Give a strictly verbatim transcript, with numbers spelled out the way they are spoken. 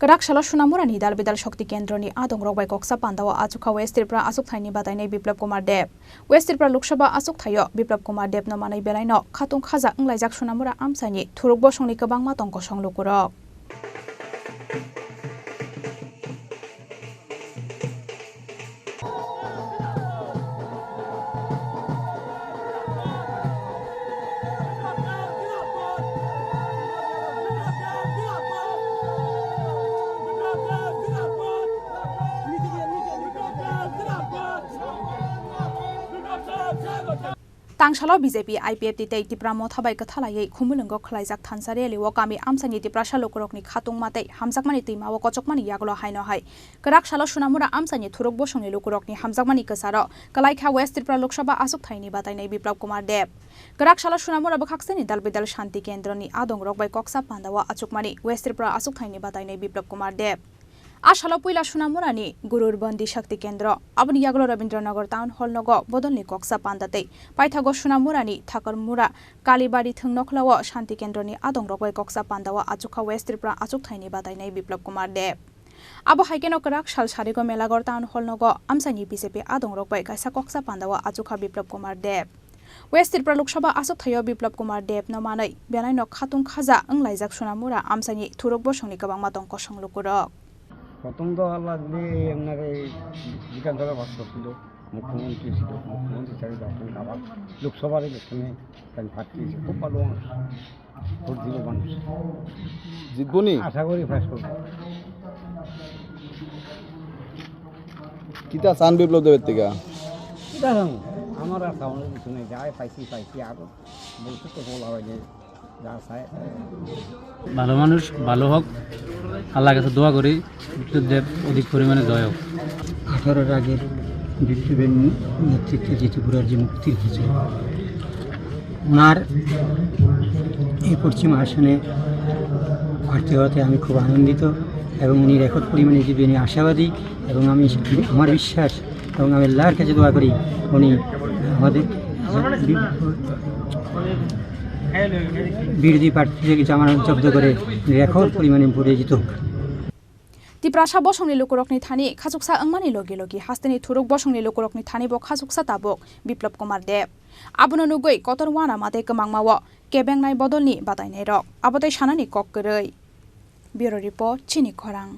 Kwrak salo Sonamurani dal bidal Shakti Kendroni adongrok bai koksa pandao achukha West Tripura achukthayni batainai Biplab Kumar Deb. West Tripura Lok Sabha achukthaio Biplab Kumar Debno manwi belaino khatung khaja wnglaijak Sonamura amchaini thuruk bosongni kwbangma tong kosong lukurok. Tangsalo B J P, I P F T tei Tipra Motha bai kwthalaiwi Khumulwngo khwlaijak thansa rally o kami amchaini Tiprasa lukurokni khatungma tei hamjakmani twimao kochokmani yagulo haino hai kwrak salo Sonamura amchaini thuruk bosongni lukurokni hamjakmani kwcharo kwlaikha West Tripura Lok Sabha achukthayni batainai Biplab Kumar Deb. Kwrak salo Sonamura bwkhaksani dal bidal Shanti Kendroni adongrok bai koksa pandao achukmani West Tripura achukthayni batainai Biplab Kumar Deb. A salo puila Sonamurani Gurur Bondi Shakti Kendro, aboni yagulo Rabindranagar Town Hall nogo bodolni koksa panda tei paithago Sonamurani Thakarmura Kalibari thwng nokhlao Shanti Kendroni adongrok bai koksa pandao achukha West Tripura achukthayni batainai Biplab Kumar Deb. Abo hai kheno kwrak sal sarigo Melagar Town Hall nogo amchaini B J P adongrok bai kaisa koksa pandao achukha Biplab Kumar Deb. West Tripura Lok Sabha achukthaio Biplab Kumar Debno manwi belaino khatung khaja wnglaijak Sonamura amchaini thuruk bosongni kwbangma tong kosong lukurok. প্রথম তো আল্লাহ দিলে আপনার এই বিধানসভা পাস করছিল, মুখ্যমন্ত্রী ছিল, মুখ্যমন্ত্রী ছেড়ে যখন আবার লোকসভার ইলেকশনে তাই প্রার্থী হয়েছে। খুব ভালো মানুষ, ভোট দিব মানুষ। জিতবো নি? আশা করি পাস করবো। কিতা চান বিপ্লব দেবের থেকে? কিতা জানো? আমার আর খাওয়ানোর কিছু নেই, যাই পাইছি পাইছি, আরো বলতে তো বলা হয়নি, যা চায়। ভালো মানুষ, ভালো হোক, আল্লাহর কাছে দোয়া করি, বিপ্লব দেব অধিক পরিমাণে জয় হোক। আঠারোর আগের বিপ্লবের নেতৃত্বে যে ত্রিপুরার যে মুক্তির ঘোষণা, ওনার এই পশ্চিম আসনে প্রার্থী হওয়াতে আমি খুব আনন্দিত এবং উনি রেকর্ড পরিমাণে জিতবেন এই আশাবাদী এবং আমি, আমার বিশ্বাস এবং আমি আল্লাহর কাছে দোয়া করি উনি আমাদের বিরোধী প্রার্থীদের জামানত জব্দ করে রেকর্ড পরিমাণে ভোটে জিতুক। Tiprasa bosongni lukurokni thani khachuksa wngmani logi logi hasteni thuruk bosongni lukurokni thani bo khachuksa tabuk Biplab Kumar Deb. Abono nugwi kotor uanama tei kwmangmao kebengnai bodolni batainairok. Abo tei sanani kok kwrwi. Bureau Report, Chini Khorang.